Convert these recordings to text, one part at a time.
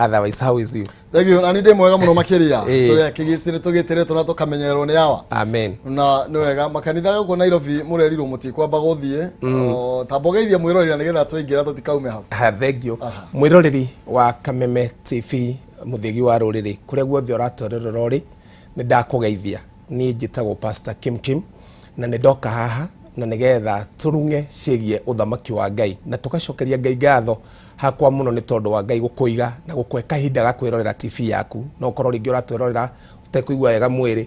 Otherwise, how is you? Thank you. Na nĩ ndĩ mwega mũno makĩria. Ĩĩ. Tũrĩa kĩgĩtĩrĩ tũgĩtĩrĩtwo na tũkamenyererwo nĩ awa. Amen. Na nĩ wega makanitha gũkũ Nairobi mũrerirwo mũtikwamba gũthiĩ. Ta mbogeithie mwĩroreri na nĩgetha twaingĩra tũtikaume hau. Ha, thank you. Mwĩroreri wa Kameme TV, mũthĩgi wa rũrĩrĩ, kũrĩa guothe ũratwererera ũrĩ, nĩ ndakũgeithia. Niĩ njĩtagwo Pastor Kim Kim na nĩ ndoka haha na nĩgetha tũrung'e ciĩgiĩ ũthamaki wa Ngai na tũgacokeria Ngai ngatho hakwa mũno nĩ tondũ wa Ngai gũkũiga na gũkũhe kahinda ga kwĩrorera TV yaku. No ũkorwo rĩngĩ ũratwĩrorera ũtekũigua wega mwĩrĩ,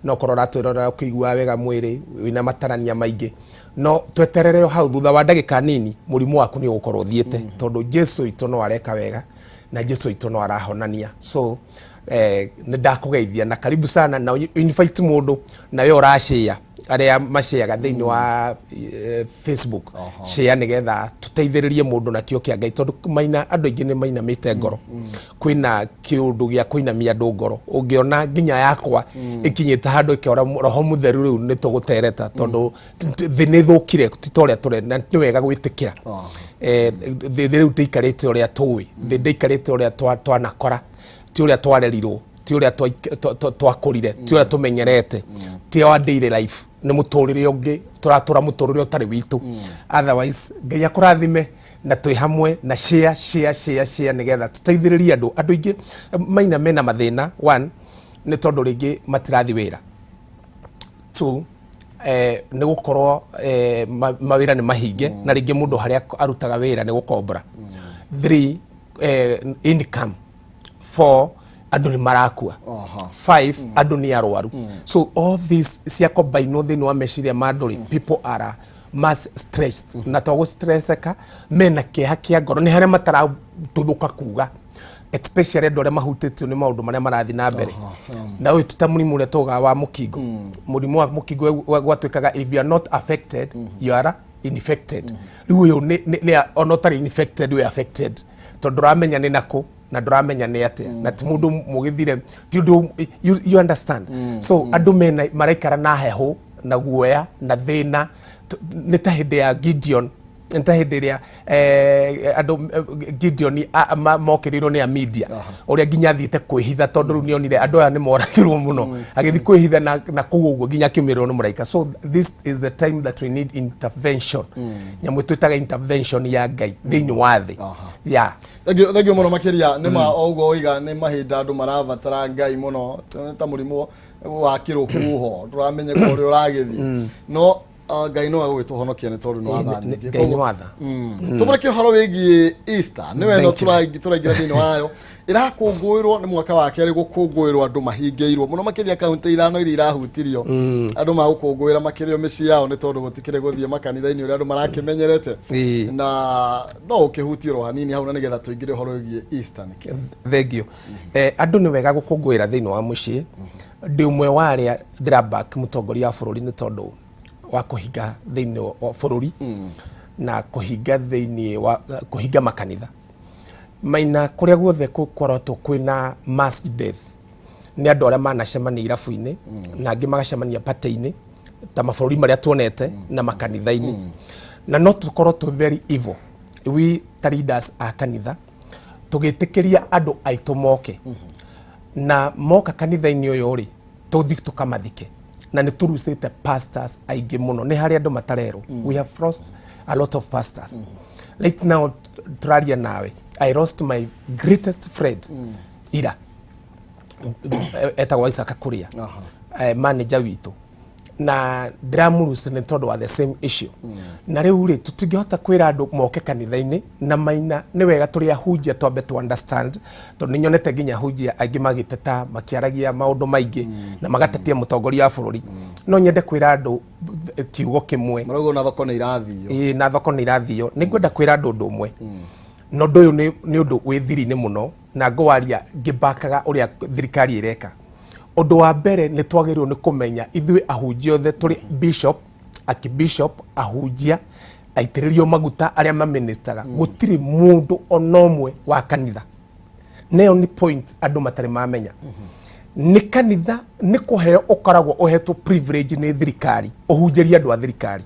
no ũkorwo ũratwĩrorera ũkĩigua wega mwĩrĩ wĩna matarania maingĩ, no tweterere o hau, thutha wa ndagĩka nini mũrimũ waku nĩ ũgũkorwo ũthiĩte, tondũ Jesu witũ no areka wega na Jesu witũ no arahonania. So nĩ ndakũgeithia na karibu sana, na invite mũndũ na we ũracĩa arĩa maceaga thĩinĩ wa Facebook, share nĩgetha tũteithĩrĩrie mũndũ na kĩo kĩa Ngai, tondũ maina andũ aingĩ nĩ mainamĩte ngoro. Kwĩna kĩũndũ gĩa kũinamia andũ ngoro, ũngĩona nginya yakwa ĩkinyĩte handũ ĩkĩora roho mũtheru, rĩu nĩ tũgũtereta, tondũ thĩ nĩ thũkire, ti ta ũrĩa tũrenda, na nĩ wega gwĩtĩkĩra. Thĩ rĩu ndĩikarĩte ũrĩa tũĩ, thĩ ndĩikarĩte ũrĩa twanakora, ti ũrĩa twarerirwo, ti ũrĩa twakũrire, ti ũrĩa tũmenyerete, ti our daily life, nĩ mũtũrĩre ũngĩ tũratũra, mũtũrĩre ũtarĩ witũ. Otherwise, Ngai akũrathime na twĩ hamwe na share, share, share, share nĩgetha tũteithĩrĩrie andũ. Andũ aingĩ maina mena mathĩna. One, nĩ tondũ rĩngĩ matirathi wĩra. Two, nĩ gũkorwo mawĩra nĩ mahinge na rĩngĩ mũndũ harĩa arutaga wĩra nĩ gũkombora. Three, income. Four, andũ nĩ marakua. Five, andũ nĩ arwaru. So all this cia combine thĩinĩ wa meciria ma andũ rĩ, people are mass stressed, na to gũstresseka, mena kĩeha kĩa ngoro, nĩ harĩa mataratũthũka kuga, especially andũ arĩa mahutĩtio nĩ maũndũ marĩa marathiĩ na mbere na ũyũ ti ta mũrimũ ũrĩa tugaga wa mũkingo. Mũrimũ wa mũkingo gwatuĩkaga if you are not affected, you are infected. Rĩu ũyũ nĩ ona ũtarĩ infected, wĩ affected, tondũ ndũramenya nĩ nakũ na ndũramenya nĩ atĩa, na ti mũndũ mũgĩthire, ti ũndũ you understand. So andũ mena maraikara na heho na guoya na thĩna. Nĩ ta hĩndĩ ya Gideon, nĩ ta hĩndĩ ĩrĩa andũ Gideon mokĩrĩirwo nĩ Amidia, ũrĩa nginya athiĩte kwĩhitha, tondũ rĩu nĩonire andũ aya nĩ moragirwo mũno, agĩthiĩ kwĩhitha na kũu ũguo nginya akiumĩrĩrwo nĩ mũraika. So this is the time that we need intervention, nyamũ twĩtaga intervention ya Ngai thĩinĩ wa thĩ, yeah. Thank you mũno makĩria. Nĩ ma o ũguo oiga, nĩ mahinda andũ marabatara Ngai mũno. Nĩ ta mũrimũ wa kĩrũhuho, ndũramenyeka ũrĩa ũragĩthiĩ, no Ngai no agũgĩtũhonokia nĩ tondũ nĩ wa tha nyingĩ. Ngai nĩ wa tha. Tũmũreke ũhoro wĩgiĩ Easter, nĩwe ĩno Thank you. tũraingĩra thĩinĩ wayo, ĩrakũngũĩrwo nĩ mwaka wa kerĩ gũkũngũĩrwo, andũ mahingĩirwo mũno makĩria kaunti ithano iria irahutirio, andũ magũkũngũĩra makĩrĩ o mĩciĩ yao nĩ tondũ gũtikĩrĩ gũthiĩ makanitha-inĩ ũrĩa andũ marakĩmenyerete. Na no ũkĩhutie oro hanini hau na nĩgetha tũingĩre ũhoro wĩgiĩ Easter nĩkĩ. Thank you. Andũ nĩ wega gũkũngũĩra thĩinĩ wa mũciĩ. Ndĩ ũmwe wa arĩa ndĩraback mũtongoria wa bũrũri nĩ tondũ wa kũhinga thĩinĩ wa bũrũri na kũhinga thĩinĩ wa kũhinga makanitha. Maina kũrĩa guothe gũkoretwo kwĩna mass death nĩ andũ arĩa manacemania irabu-inĩ na angĩ magacemania party-inĩ, ta mabũrũri marĩa tuonete na makanitha-inĩ. Na no tũkorwo twĩ very evil, we ta leaders a kanitha, tũgĩtĩkĩria andũ aitũ moke na moka kanitha-inĩ ũyũ rĩ, tũthi tũkamathike, na nĩ tũrucĩte pastors aingĩ mũno. Nĩ harĩ andũ matarerwo, we have lost a lot of pastors. Right now tũraria nawe, I lost my greatest friend ira, etagwo Isaka Kuria, manager witũ, na ndĩramũruci nĩ tondũ wa the same issue. Na rĩu rĩ, tũtingĩhota kwĩra andũ moke kanitha-inĩ. Na maina nĩ wega tũrĩ ahunjia twambe tu understand, tondũ nĩ nyonete nginya ahunjia aingĩ magĩteta, makĩaragia maũndũ maingĩ na magatetia mũtongoria wa bũrũri. No nyende kwĩra andũ kiugo kĩmwe. Marauga na thoko nĩ irathio. Ĩĩ, na thoko nĩ irathio. Nĩ ngwenda kwĩra andũ ũndũ ũmwe, na ũndũ ũyũ nĩ ũndũ wĩ thiri-inĩ mũno, na ngũwaria ngĩmbakaga ũrĩa thirikari ĩreka. Ũndũ wa mbere, nĩ twagĩrĩirwo nĩ kũmenya ithuĩ ahunjia othe tũrĩ bishop, archbishop, ahunjia aitĩrĩrio maguta, arĩa maministaga, gũtirĩ mũndũ ona ũmwe wa kanitha, nayo nĩ point andũ matarĩ mamenya, nĩ kanitha nĩ kũheo ũkoragwo ũhetwo privilege nĩ thirikari ũhunjĩrie andũ a thirikari,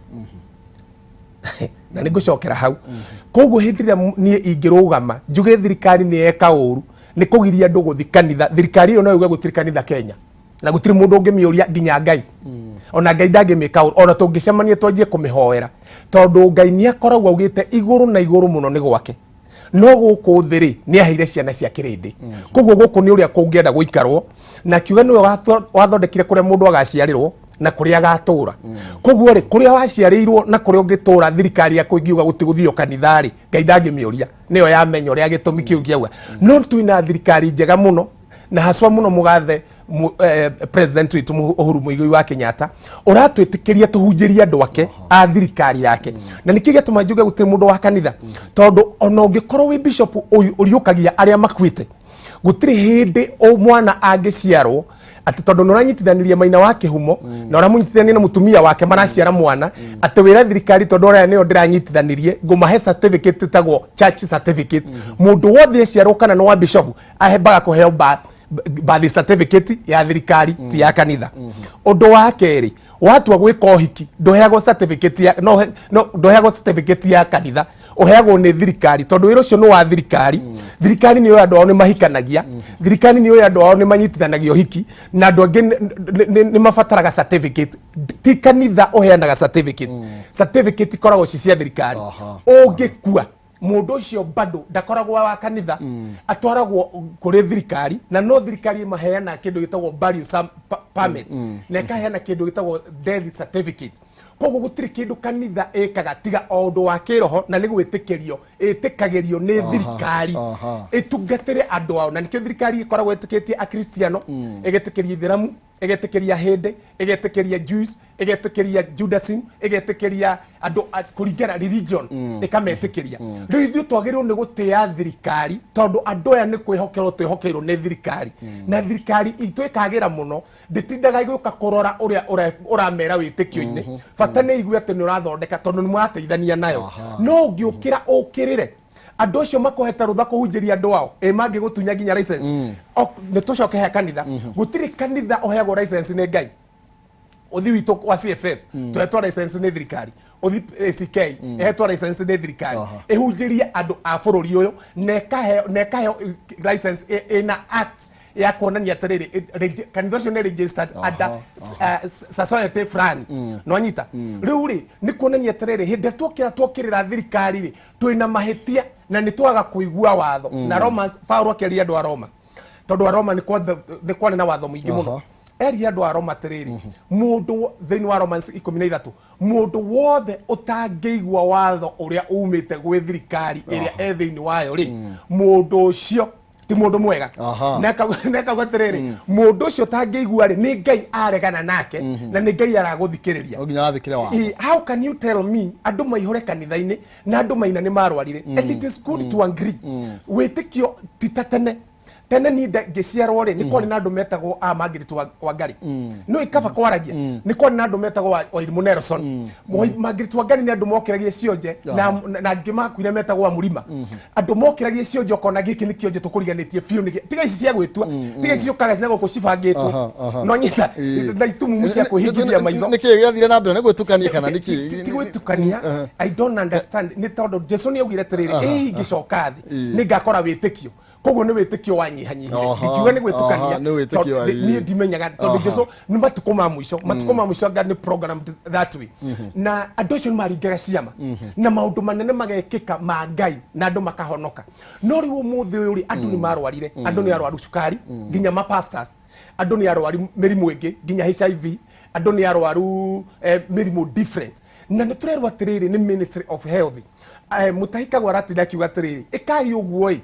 na nĩ ngũcokera hau. Koguo hĩndĩ ĩrĩa niĩ ingĩrũgama njuge thirikari nĩ yeka ũru, Nĩ kũgiria andũ gũthi kanitha. Thirikari ĩyo no yuge gũtirĩ kanitha Kenya na gũtirĩ mũndũ ũngĩmĩũria, nginya Ngai. Ona Ngai ndangĩmĩka ũru, ona tũngĩcemania twanjie kũmĩhoera, tondũ Ngai nĩ akoragwo augĩte igũrũ na igũrũ mũno nĩ gwake, no gũkũ thĩ rĩ, nĩ aheire ciana cia kĩrĩndĩ. Koguo gũkũ nĩ ũrĩa kũngĩenda gũikarwo, na akiuga nĩwe wathondekire kũrĩa mũndũ agaciarĩrwo na kũrĩa agatũra. Koguo rĩ, kũrĩa waciarĩirwo na kũrĩa ũngĩtũra, thirikari yaku ĩngiuga gũtigũthio kanitha rĩ, Ngai ndangĩmĩũria, nĩyo yamenya ũrĩa gĩtũmi kĩu kĩauga. No twĩna thirikari njega mũno, na haswa mũno mũgathe president witũ Uhuru Muigai wa Kenyatta, ũratwĩtĩkĩria tũhunjĩrie andũ ake a thirikari yake. Na nĩkĩ gĩatũma njuge gũtirĩ mũndũ wa kanitha? Tondũ ona ũngĩkorwo wĩ bishop ũriũkagia arĩa makuĩte, gũtirĩ hĩndĩ o mwana angĩciarwo atĩ tondũ nĩ ũranyitithanirie maina wa kĩhumo na ũramũnyitithania na mũtumia wake maraciara mwana, atĩ wĩra thirikari, tondũ ũrĩa nĩyo ndĩranyitithanirie, ngũmahe certificate ĩtagwo church certificate. Mũndũ wothe aciarwo, kana nĩ wa bishop, ahembaga kũheo birth certificate ya thirikari, ti ya kanitha. Ũndũ wa kerĩ, watua gwĩka ũhiki, ndũheagwo certificate ya no ndũheagwo certificate ya kanitha, ũheagwo nĩ thirikari, tondũ wĩra ũcio nĩ wa thirikari. Thirikari nĩ andũ ao nĩ mahikanagia, thirikari nĩ andũ ao nĩ manyitithanagia ũhiki, na andũ angĩ nĩ mabataraga certificate. Ti kanitha ũheanaga certificate. Certificate ikoragwo ci cia thirikari. Ũngĩkua, mũndũ ũcio bado ndakoragwo wa kanitha, atwaragwo kũrĩ thirikari, na no thirikari ĩmaheana kĩndũ gĩtagwo burial permit na ĩkaheana kĩndũ gĩtagwo death certificate. Koguo gũtirĩ kĩndũ kanitha ĩkaga tiga o ũndũ wa kĩroho, na nĩ gwĩtĩkĩrio ĩtĩkagĩrio nĩ thirikari ĩtungatĩre andũ ao. Na nĩkĩo thirikari ĩkoragwo ĩtĩkĩtie Akristiano, ĩgetĩkĩria Ithĩramu, ĩgetĩkĩria Hĩndĩ, ĩgetĩkĩria Jews, ĩgetĩkĩria Judaism, ĩgetĩkĩria andũ kũringana religion, ĩkametĩkĩria. Rĩu ithuĩ twagĩrĩirwo nĩ gũtĩa thirikari, tondũ andũ aya nĩ kwĩhokerwo twĩhokeirwo nĩ thirikari, na thirikari itũ ĩkagĩra mũno, ndĩtindaga ĩgĩũka kũrora ũrĩa ũramera wĩtĩkio-inĩ. Bata nĩ igue atĩ nĩ ũrathondeka, tondũ nĩ mũrateithania nayo. No ũngĩũkĩra ũkĩrĩre andũ acio makũhete rũtha kũhunjĩria andũ ao, ĩ mangĩgũtunya nginya license. Nĩ tũcoke he kanitha. Gũtirĩ kanitha ũheagwo license nĩ Ngai. Ũthi witũ wa CFF tũhetwo license nĩ thirikari, ũthi ACK ĩhetwo license nĩ thirikari ĩhunjĩrie andũ a bũrũri ũyũ, na ĩkaheo license ĩna act ya kuonania atĩrĩrĩ, kanitha ũcio nĩ registered under society fulani. No anyita rĩu rĩ, nĩ kuonania atĩrĩrĩ, hĩndĩ ĩrĩa tuokĩra tuokĩrĩra thirikari rĩ, twĩna mahĩtia na nĩ twaga kũigua watho. Na Romans, Paulo akĩaria andũ a Roma, tondũ a Roma nĩ kwarĩ na watho mũingĩ mũno, eria andũ a Roma atĩrĩrĩ, mũndũ thĩinĩ wa Romans 13, mũndũ wothe ũtangĩigua watho ũrĩa umĩte gwĩ thirikari ĩrĩa e thĩinĩ wayo rĩ, mũndũ ũcio ti mũndũ mwega. Na akauga atĩrĩrĩ, mũndũ ũcio ũtangĩigua rĩ, nĩ Ngai aregana nake na nĩ Ngai aragũthikĩrĩria. No nginya wathĩkĩre watho. How can you tell me andũ maihũre kanitha-inĩ na andũ maina nĩ marwarire? And it is good to agree, wĩtĩkio ti ta tene. Tene ni ngĩciarwo rĩ, nĩ kwarĩ na andũ metagwo a Margaret Wangari, no ikaba kwaragia, nĩ kwarĩ na andũ metagwo Wairimũ Nelson. Margaret Wangari nĩ andũ mokĩragia cionje, na angĩ makuire metagwo wa Mũrima, andũ mokĩragia cionje, ũkona gĩkĩ nĩ kĩonje tũkũriganĩtie biũ nĩ tiga ici cia gwĩtua, tiga ici ciũkaga na gũkũ cibangĩtwo. Aha, aha. No nyita na itumumu cia kwĩhingithia maitho. Nĩ kĩĩ gĩathire na mbere? Nĩ gwĩtukania kana nĩ kĩĩ? Ti gwĩtukania. I don't understand, nĩ tondũ Jesu nĩ augire atĩrĩrĩ, ĩ ingĩcoka thĩ nĩ ngakora wĩtĩkio. Koguo nĩ wĩtĩkio wanyihanyihire. Ndikiuga nĩ gwĩtukania. Aha, nĩ wĩtĩkio. Tondũ niĩ ndimenyaga, tondũ Jesu nĩ matukũ ma mũico, matukũ ma mũico anga nĩ programmed that way, na andũ acio nĩ maringaga ciama na maũndũ manene magekĩka ma Ngai na andũ makahonoka. No rĩu ũmũthĩ ũyũ rĩ, andũ nĩ marwarire, andũ nĩ arwaru cukari, nginya ma pastors, andũ nĩ arwaru mĩrimũ ĩngĩ, nginya HIV, andũ nĩ arwaru mĩrimũ different. Na nĩ tũrerwo atĩrĩrĩ, nĩ Ministry of Health, Mutahi Kagwe aratinda akiuga atĩrĩrĩ, ĩkai ũguo ĩ,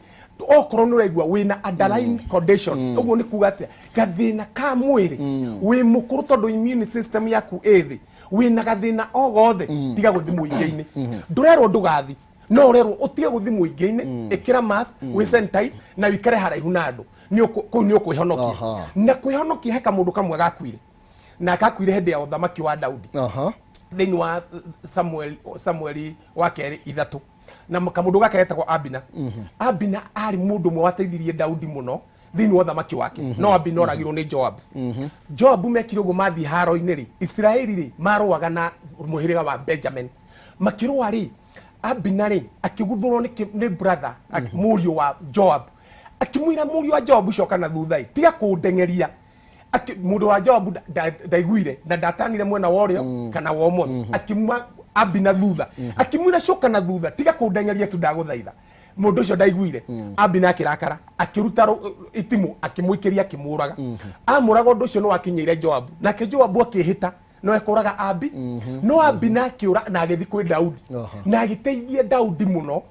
okorwo nĩ ũraigua wĩna underlying condition. Ũguo nĩ kuga atĩa? Gathĩna ka mwĩrĩ, wĩ mũkũrũ, tondũ immune system yaku ĩ thĩ, wĩna gathĩna o gothe, tiga gũthi mũingĩ-inĩ. Ndũrerwo ndũgathi, no ũrerwo ũtige gũthi mũingĩ-inĩ, ĩkĩra mask, wĩ sanitize na wĩikare haraihu na andũ. Kũu nĩ ũkwĩhonokia. Na kwĩhonokia, he kamũndũ kamwe gakuire, na gakuire hĩndĩ ya ũthamaki wa Daudi, thĩinĩ wa Samuel, Samueli wa kerĩ 3, na kamũndũ gaka getagwo Abina. Abina arĩ mũndũ ũmwe wateithirie Daudi mũno thĩinĩ wa ũthamaki wake. No Abina oragirwo nĩ Joabu. Joabu mekire ũguo, mathiĩ haro-inĩ rĩ, Isiraeli rĩ, marũaga na mũhĩrĩga wa Benjamin. Makĩrũa rĩ, Abina rĩ, akĩguthũrwo nĩ brother, mũriũ wa Joab. Akĩmwĩra mũriũ wa Joabu coka na thutha ĩ, tiga kũndengeria. Mũndũ wa Joabu ndaiguire na ndatanire mwena wa ũrĩo kana wa ũmotho. Akiuma Abina thutha. Akĩmwĩra coka na thutha, tiga kũndengeria tu ndagũthaitha. Mũndũ ũcio ndaiguire. Abina akĩrakara, akĩruta itimũ, akĩmũikĩria, akĩmũraga. Amũraga ũndũ ũcio nĩ wakinyĩire Joabu. Nake Joabu akĩhĩta no ekũraga Abi. No Abina akĩũra na agĩthiĩ kwĩ Daudi. Na agĩteithia Daudi mũno.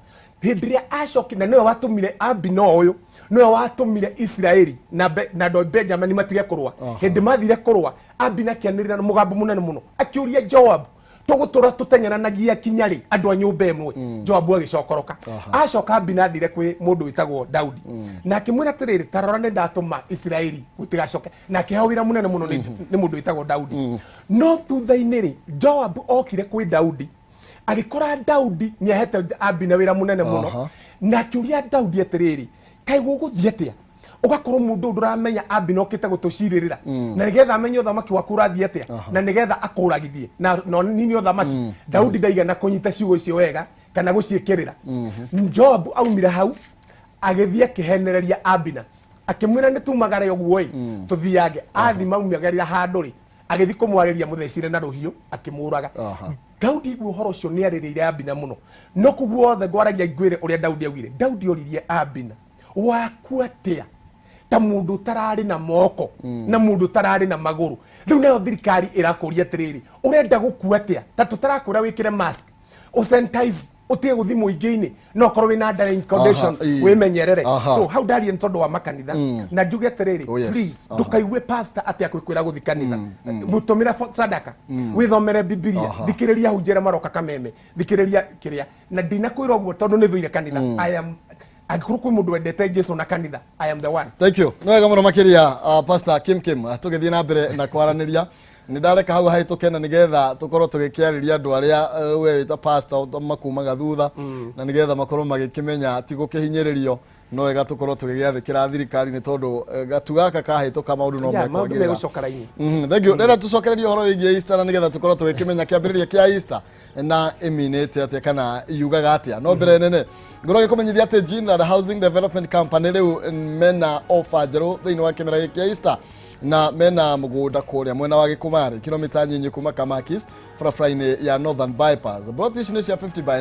Hĩndĩ ĩrĩa acokire, na nĩwe watũmire Abina ũyũ, nĩwe watũmire Isiraeli na andũ a Benjamini matige kũrũa. Hĩndĩ mathire kũrũa, Abina akĩanĩrĩra na mũgambo mũnene mũno, akĩũria Joabu, tũgũtũra tũteng'eranagia kinya rĩ andũ a nyũmba ĩmwe? Joabu agĩcokoroka. Acoka Abina athire kwĩ mũndũ wĩtagwo Daudi na akĩmwĩra atĩrĩrĩ, ta rora nĩ ndatũma Isiraeli gũtigacoke, na akĩheo wĩra mũnene mũno nĩ mũndũ wĩtagwo Daudi. No thutha-inĩ rĩ, Joabu okire kwĩ Daudi agĩkora Daudi nĩ ahete Abina wĩra mũnene mũno, na akĩũria Daudi atĩrĩrĩ, kaĩ gũgũthiĩ atĩa ũgakorwo mũndũ ndũramenya Abina okĩte gũtũcirĩrĩra na nĩgetha amenye ũthamaki waku ũrathiĩ atĩa na nĩgetha akũragithie na nini ũthamaki. Daudi ndaigana kũnyita ciugo icio wega kana gũciĩkĩrĩra. Joabu aumire hau agĩthiĩ akĩhenereria Abina, akĩmwĩra nĩ tumagare ũguo ĩ tũthiange. Athi maumagĩrĩra handũ rĩ, agĩthiĩ kũmwarĩria mũthecire na rũhiũ akĩmũraga. Daudi igua ũhoro ũcio nĩ arĩrĩire Abina mũno, no kũu guothe ngwaragia ngwĩre ũrĩa Daudi augire. Daudi oririe Abina, waku atĩa ta mũndũ ũtararĩ na moko na mũndũ ũtararĩ na magũrũ? Rĩu nayo thirikari ĩrakũria atĩrĩrĩ, ũrenda gũkua atĩa ta tũtarakwĩra wĩkĩre mask, ũsanitize, ũtige gũthiĩ mũingĩ-inĩ, no korwo wĩna underlying condition wĩmenyerere. So hau ndaria nĩ tondũ wa makanitha, na njuge atĩrĩrĩ, please ndũkaigue pastor atĩ akwĩkwĩra gũthiĩ kanitha. Mũtũmĩra sadaka, wĩthomere Bibilia, thikĩrĩria hunjĩra maroka kameme, thikĩrĩria kĩrĩa. Na ndinakwĩra ũguo tondũ nĩ thũire kanitha. I am, angĩkorwo kwĩ mũndũ wendete Jesu na kanitha, I am the one. Thank you. Nĩ wega mũno makĩria, Pastor Kim Kim. Tũgĩthiĩ na mbere na kwaranĩria, nĩ ndareka hau hahĩtũke na nĩgetha tũkorwo tũgĩkĩarĩria andũ arĩa we wĩta pastor makumaga thutha, na nĩgetha makorwo magĩkĩmenya ti gũkĩhinyĩrĩrio, no wega tũkorwo tũgĩgĩathĩkĩra thirikari nĩ tondũ gatu gaka kahĩtũka maũndũ no mekwagĩrĩra. Thank you. Rĩrĩa tũcokererie ũhoro wĩgiĩ Easter na nĩgetha tũkorwo tũgĩkĩmenya kĩambĩrĩria kĩa Easter na ĩminĩte atĩa kana yugaga atĩa. No mbere nene ngorwo gĩkũmenyithia atĩ Ginland Housing Development Company rĩu mena offer njerũ thĩinĩ wa kĩmera gĩkĩ kĩa Easter, na mena mũgũnda kũrĩa mwena wa Gĩkũmarĩ, kilomita nyinyi kuma Kamakis, barabara-inĩ ya Northern Bypass. Plot ici nĩ cia 50 by